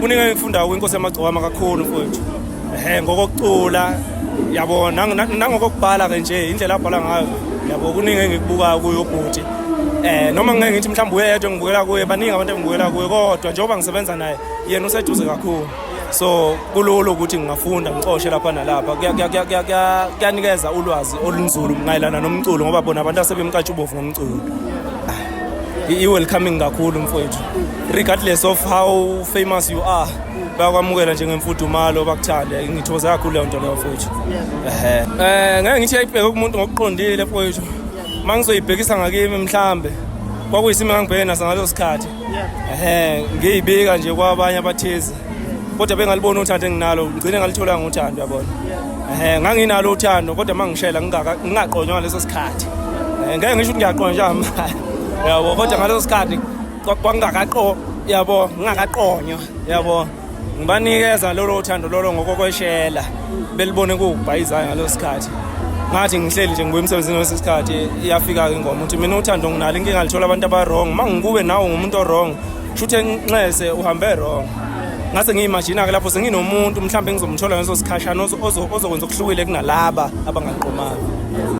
Kuningi engikufundayo kwiNkosi Yamagcokama kakhulu mfowethu. Ehhe, ngokokucula yabo, nangokokubhala ke nje, indlela abhala ngayo yabo, kuningi engikubukayo kuyo ubhuti. Noma ngeke ngithi mhlawumbe uyedwa engibukela kuye, baningi abantu engibukela kuye, kodwa njengoba ngisebenza naye yena useduze kakhulu, so kulula ukuthi ngingafunda ngicoshe lapha nalapha. Kuyanikeza ulwazi olunzulu mayelana nomculo, ngoba bona abantu asebemnkantshubovu ngomculo. I-welcoming kakhulu mfowethu, regardless of how famous you are, bayakwamukela njengemfudumalo, bakuthande. Ngithokoza kakhulu leyo nto leyo mfowethu. Ehe, ngeke ngithi yayibheke kumuntu ngokuqondile mfowethu. Uma ngizoyibhekisa ngakimi, mhlambe kwakuyisimo engangibheke naso ngaleso sikhathi. Ehe, ngiyibika nje kwabanye abathize, kodwa bengaliboni uthando enginalo, ngigcine ngalithola ngothando, yabona. Ehe, nganginalo uthando, kodwa uma ngishela ngingaqonywa ngaleso sikhathi. Ngeke ngisho ukuthi ngiyaqonywa njengamanje yabo, kodwa ngaleso sikhathi kwakungakaqo yabo, ngingakaqonywa yabo. Ngibanikeza lolo thando lolo ngokokweshela, belibone kuwukubhayizayo ngaleso sikhathi. Ngathi ngihleli nje ngibuya emsebenzini ngaleso sikhathi, iyafika-ke ingoma ukuthi mina uthando nginalo, inkinga lithola abantu aba-wrong. Uma ngikuwe nawe ngumuntu o-wrong, kusho ukuthi nxese uhambe wrong. Ngase ngiyimagina-ke lapho senginomuntu mhlawumbe engizomthola ngaleso sikhashana ozokwenza okuhlukile kunalaba abangaqomanga.